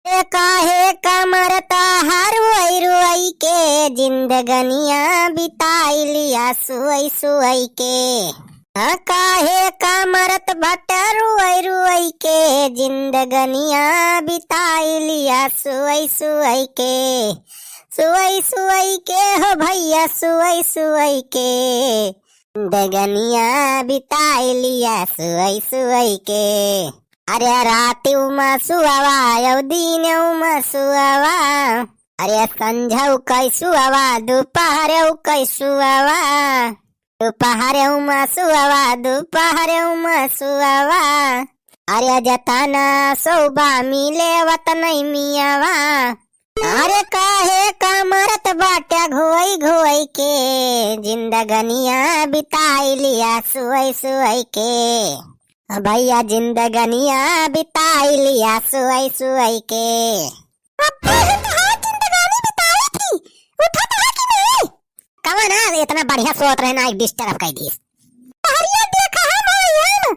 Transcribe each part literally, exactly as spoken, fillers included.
ए काहे कमर तोहार रोई रोई के, जिंदगनिया बिताई लिया सोई सोई के। हाँ, काहे कमरत भट्टा रोई रोई के, जिंदगनिया बिताई लिया सोई सोई के। सोई सोई के हो भैया, सोई सोई के। जिंदगनिया बिताई लिया सोई सोई के। अरे रात उमा सुआवा, यौ दिन उमा सुआवा। अरे संझौ कै सुआवा, दोपहरौ कै सुआवा। दोपहरौ मा सुआवा, दोपहरौ मा सुआवा। अरे जतना सोबा मिले वतनै मियावा। अरे काहे कमरत बाट्या घोई घोई के, जिंदगनिया बिताई लिया सोई सोई के। भैया जिंदगनिया बिताई लिया सोई सोई के। अब्बे हम तो हर जिंदगानी बिताई थी, उठत है कि नहीं? कवन ना इतना बढ़िया सोत रहे ना, एक डिस्टर्ब कर दिस। हरिया देखा हम आई हम।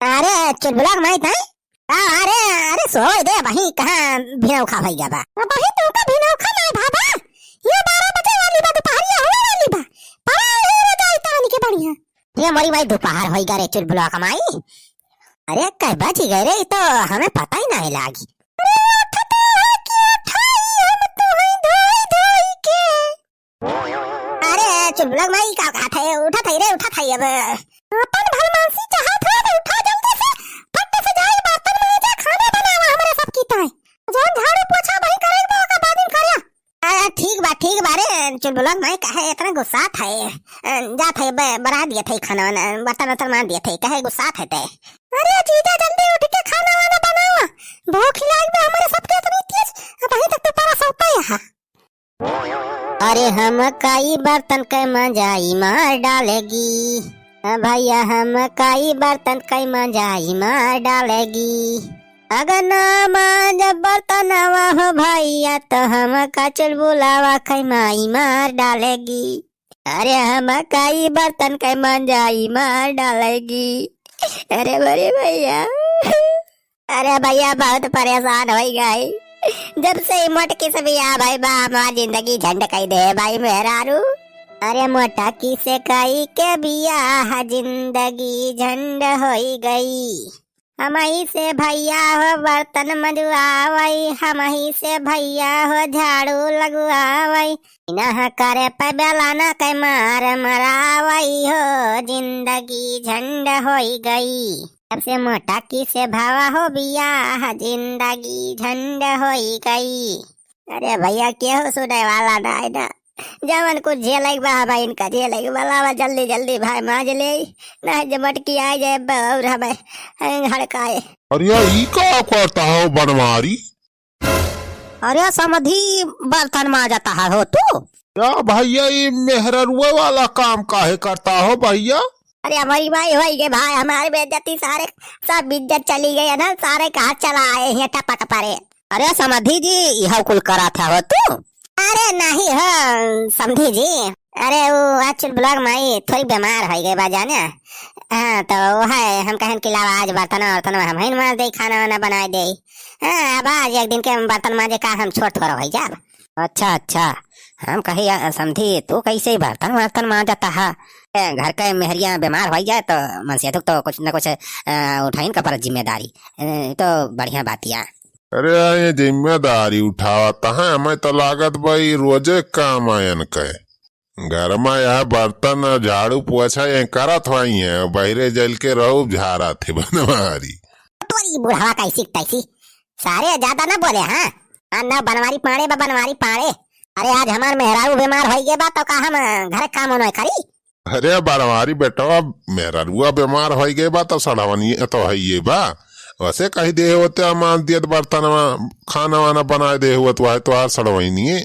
अरे चुलबुला के माई ताई। आ, अरे, अरे सोई दे, अबहीं कहाँ भिनौखा भई गया बा? अबहीं तो का भिनौखा ना बाबा, ये बारह बजे वाली बा, दोपहरिया हुए वाली बा। पड़ा ही हो जाई तानी के बढ़िया। ये मोरी माई दोपहर होई गा रे चुलबुला कमाई। अरे कै बज गए रे, ई तो हमें पता ही नहीं लागी। अरे उठते हैं कि उठाई हम तो हैं धोई धोई के। अरे चुलबुला माई का कहा था, उठा था रे, उठा था अब। अपन भलमानसी चाहत हो तो उठा जल्दी से, फट से जाई बर्तन मांजा, खाना बनावा हमारे सब की ताई। जौन झाड़ू पोछा वही करे बा, ओका बाद में करिया। अरे ठीक बा, ठीक बा रे, चुलबुला माई काहे इतना गुस्सा था? अ, जा था, ब-, बना दिया था खाना वाना, बर्तन वर्तन मांज दिया था, काहे गुस्सा था ते? अरे जीजा, जल्दी उठ के खाना वाना बनावा, भूख लाग बा हमारे सबके इतनी तेज, अबहीं तक तो पड़ा सोता यहाँ। अरे हम काई बर्तन के मांजा ई मार डालेगी, अ, भैया हम काई बर्तन के मांजा ई मार डालेगी। अगर ना मांजब बर्तनवा हो भैया, तो हम का चुलबुलावा खैमा ई मार डालेगी। अरे हम काई बर्तन के मांजा ई मार डालेगी। अरे बड़े भैया, अरे भैया बहुत परेशान होई गई, जब से ई मोटकी से बियाह भई बा, हमार जिंदगी झंड कई दे भाई मेहरारू। अरे मोटकी से कई के बियाह, जिंदगी झंड होई गई। हमही से भैया हो बर्तन मजुआवई, हमही से भैया हो झाड़ू लगुआवई। इनह करे पे बेलाना के मार मरावई हो, जिंदगी झंड होई गई। जब से मोटकी से भवा हो बियाह, जिंदगी झंड होई गई। अरे भैया, केहू सुने वाला ना है ना। जवन कुछ झेले के बा भाई, इनका झेले के बा। लावा जल्दी जल्दी भाई मांज ले, ना जे मोटकी आ जाए ब-, और हमें हड़काए। अरे ई का करता हो बनवारी? अरे समधी, बर्तन मांजता है हो तू? या भैया, ई मेहररुए वाला काम काहे करता हो भैया? अरे हमारी माई होई गई भाई, हमारी बेइज्जती सारे, सब इज्जत चली गई है ना, सारे कहाँ चला आए हैं टपक परे। अरे समधी जी, यह कुल करा था हो तू? अरे नहीं हो समधी जी, अरे वो actually ब्लॉक माई थोड़ी बीमार होई गई बा जाने। हाँ तो वो है, हम कहन कि लावा आज बर्तन वर्तन हम ही मांज दे, खाना वाना बनाए दे। हाँ अब आज एक दिन के बर्तन मांजे का हम छोट थोड़ा होई जाब। अच्छा अच्छा, हम कही, "आ, समधी तू कैसे बर्तन वर्तन मांजता है? ए, घर के मेहरिया बीमार होई जाए तो मन से तो कुछ न कुछ, आ, उठाइन का पर जिम्मेदारी। ए, तो बढ़िया बातिया।" अरे ये जिम्मेदारी उठावत है, हमें तो लागत बा ई रोजे काम आयन के। घर में यह बर्तन और झाड़ू पोछा ये करत होई है, बहरे जल के रहू झारा थे बनवारी। तोरी बुढ़वा कैसी तैसी, सारे ज्यादा ना बोले, हाँ? हाँ, ना बनवारी पाड़े बा, बनवारी पाड़े। अरे आज हमार मेहरारू बीमार होई गए बा तो का हम घर काम नहीं करी? अरे बनवारी बेटवा, मेहरारुआ बीमार होई गए बा तो सड़वनी तो है ये बा। वैसे कही दे होते मांज दियत बर्तनवा, खाना वाना बनाए दे हुआ तो है तो आज सड़वनी है।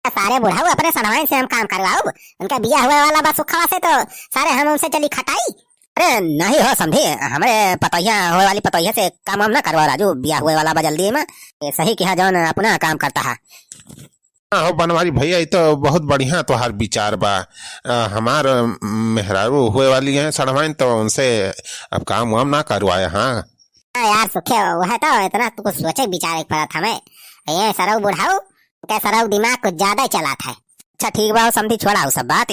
सारे बुढ़ाऊ अपने सड़वाइन से हम काम करवाऊ, उनका बिया हुए वाला बा सुखवा से तो सारे हम उनसे चली खटाई। अरे नहीं हो समधी, हमरे पतोहिया होए वाली पतोहिया से काम वाम ना करवा राजू, बिया हुए वाला बा जल्दी में। ये सही किहा जौन अपना काम करता है। हाँ हो बनवारी भैया, ये तो बहुत बढ़िया तोहार विचार बा। अ, हमार, अम, मेहरारू हुए वाली हैं सड़वाइन, तो उनसे अब काम वाम ना करवाए। हाँ। हाँ यार सुखे, वह तो इतना तो कुछ सोचे विचारे के पड़त हमें। ये सरऊ बुढ़ऊ, इनके सरऊ दिमाग कुछ ज्यादा ही चलात है। अच्छा ठीक बा, समधी, छोड़ा उ सब बात।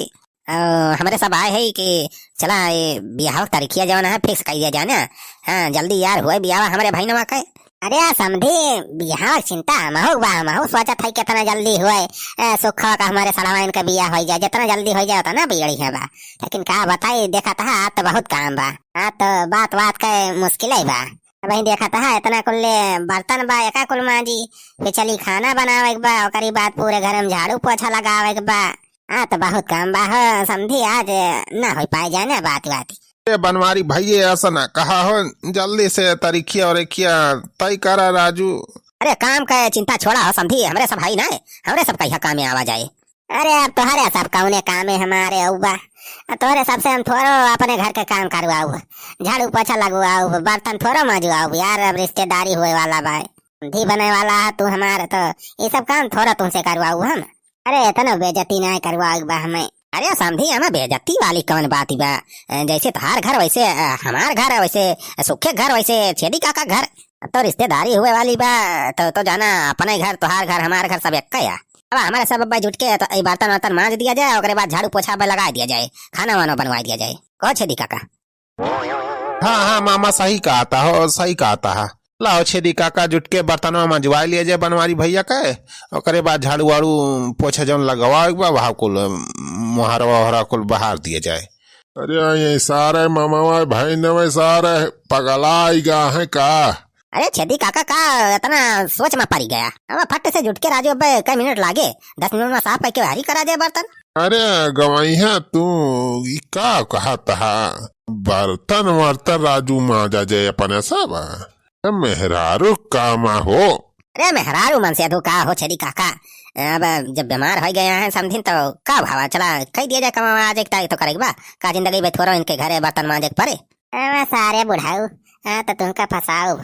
अ, हमरे सब आए है कि चला ये बियाह के तारीखिया जवन है fix कर दिया जाए ना। हाँ, जल्दी यार होए बियाह हमरे भइनवा के। अरे समधी, बियाह के चिंता हमहू बा, हमहू सोचत है कितना जल्दी होए, अ, सुखवा का हमरे सड़वाइन के बियाह होई जाए, जितना जल्दी होई जाए उतना बढ़िया बा। लेकिन का बताई, देखत हा, आज तो बहुत काम बा, आज तो बात बात के मुश्किल ही बा। अबहीं देखत हा, इतना कुल बर्तन बा, एका कुल मांजी, फिर चली खाना बनावे के बा, ओकरी बाद पूरे घर में झाड़ू पोछा लगावे के बा। हाँ, तो बहुत काम बा हो समधी, आज ना हो पाए जाए ना बात बात। ए बनवारी भइये, ऐसा ना कहा हो, जल्दी से तरीखिया और रेखिया तय करा राजू। अरे काम का चिंता छोड़ा हो समधी, हमरे सब हई ना, हमरे सब कहिया काम में आवा जाए। अरे अब तोहरे सब कौने काम में हमारे अउबा, तोहरे सबसे हम थोड़ो अपने घर के काम करवाऊ, झाड़ू पोछा लगवाऊ, बर्तन थोड़ो मजवाऊ यार, अब रिश्तेदारी होए वाला बा, समधी बने वाला है तू हमार, तो ये सब काम थोड़ा तुमसे करवाऊ हम। अरे इतना बेइज्जती ना करवाऊ बा हमें। अरे समधी, हमें बेइज्जती वाली कौन बात बा? अ, जैसे तोहार घर वैसे, अ, हमार घर, वैसे सुखे घर, वैसे छेदी काका घर। अब तो रिश्तेदारी हुए वाली बा, तो, तो जाना अपने घर, तोहार घर, हमार घर सब एक है। अब हमारे सब अब्बा जुट के तो ई बर्तन वर्तन मांज दिया जाए, ओकरे बाद झाड़ू पोछा पे लगा दिया जाए, खाना वाना बनवा दिया जाए। कहो छेदी काका। हाँ, हाँ, मामा सही कहत हो, सही कहत हो। लाओ छेदी काका जुट के बर्तनवा मंजवा लिया जाए बनवारी भइया के, ओकरे बाद झाड़ू वाड़ू पोछा जौन लगवा एक बा, वहाँ कुल मोहरवा ओहरा कुल बहार दिया जाए। अरे ये सारे मामावा भाई नवे सारे पगला ही गा है का? अरे छेदी काका का इतना सोच में पड़ी गया? अब फट से जुट के राजू, अबे कई मिनट लागे, दस मिनट में साफ करके बाहरी करा जाए बर्तन। अरे गवैया तू ई का कहत हा? बर्तन वर्तन राजू मांजा जाए अपने सब। मेहरारू काम हो। अरे मेहरारू मन से अधू का हो छेदी काका? अब जब बीमार हो गया है समधिन तो का भावा, चला कह दिया जाए कमावा आज एक तारीख तो करेक बा। का जिंदगी में थोड़ा इनके घरे बर्तन मांजे के पड़े? अबे सारे बुढ़ाऊ, हाँ तो तुमका फंसाऊ।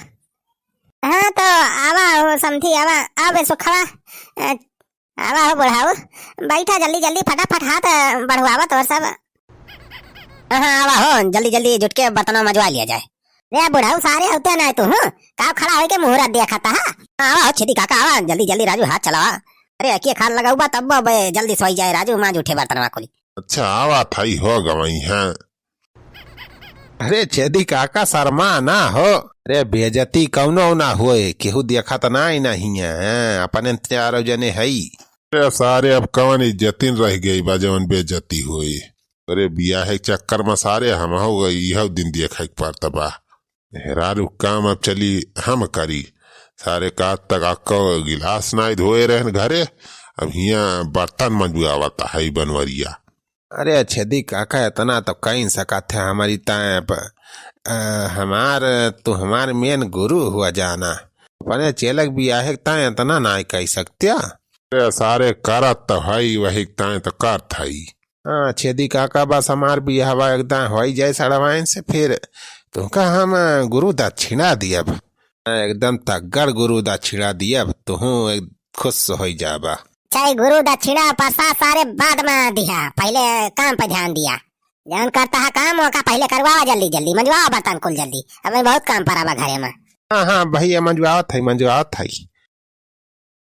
हाँ तो आवा हो समधी, आवा, आवा बे सुखवा, अ, आवा हो बुढ़ाऊ, बैठा जल्दी जल्दी फटाफट हाथ, अ, बढ़वावा तोर सब। हाँ, हाँ, आवा हो, जल्दी जल्दी जुट के बर्तनवा मजवा लिया जाए। रे बुढ़ाऊ, सारे होते ना तू, हूँ? का खड़ा होके मुहूर्त देखत हा? हाँ, आवा हो छेदी काका, आवा, जल्दी जल्दी राजू हाथ चलावा। अरे अकिए खाल लगाऊ बा तब बे जल्दी सोई जाए राजू, मांज उठे बर्तनवा कुली। अच्छा, आवा थाई हो गवई है। अरे छेदी काका, शर्मा ना हो। अरे बेइज्जती कौनो ना होए, केहू देखत ना ही नहीं है, अपने चारों जने हई। अरे सारे, अब कवन इज्जतिन रह गई बा जवन बेइज्जती होई। अरे बियाह के चक्कर में सारे हम हो गई, यह दिन देखे के पड़त बा। मेहरारू काम अब चली हम करी। सारे का तक अक्को गिलास नाई धोए रहन घरे, अब हियां बर्तन मंजुआवत है बनवरिया। अरे छेदी काका, इतना तो कह सकत है, हमारी ताए प-, अ, हमार, तू हमार मेन गुरु हुआ जाना, अपने चेलक बियाहे के ताए इतना ना कह सकत्या। अरे सारे करत तो हई, वही के ताए तो करत हई। हाँ छेदी काका, बस हमार बियाहवा एकदम होई जाए सड़वाइन से, फिर तुमका हम गुरु दक्षिणा दियब। हाँ, एकदम तगड़ गुरु दक्षिणा दियब, तुहूँ एक खुश होई जाबा। चाहे गुरु दक्षिणा प्रसाद सारे बाद में दिहा, पहले काम पे ध्यान दिया। जौन करता है काम ओका पहले करवावा जल्दी जल्दी, मंजवावा बर्तन कुल जल्दी, अब बहुत काम पड़ा बा घरे में। हाँ, हाँ भइया, मंजवावत है, मंजवावत है।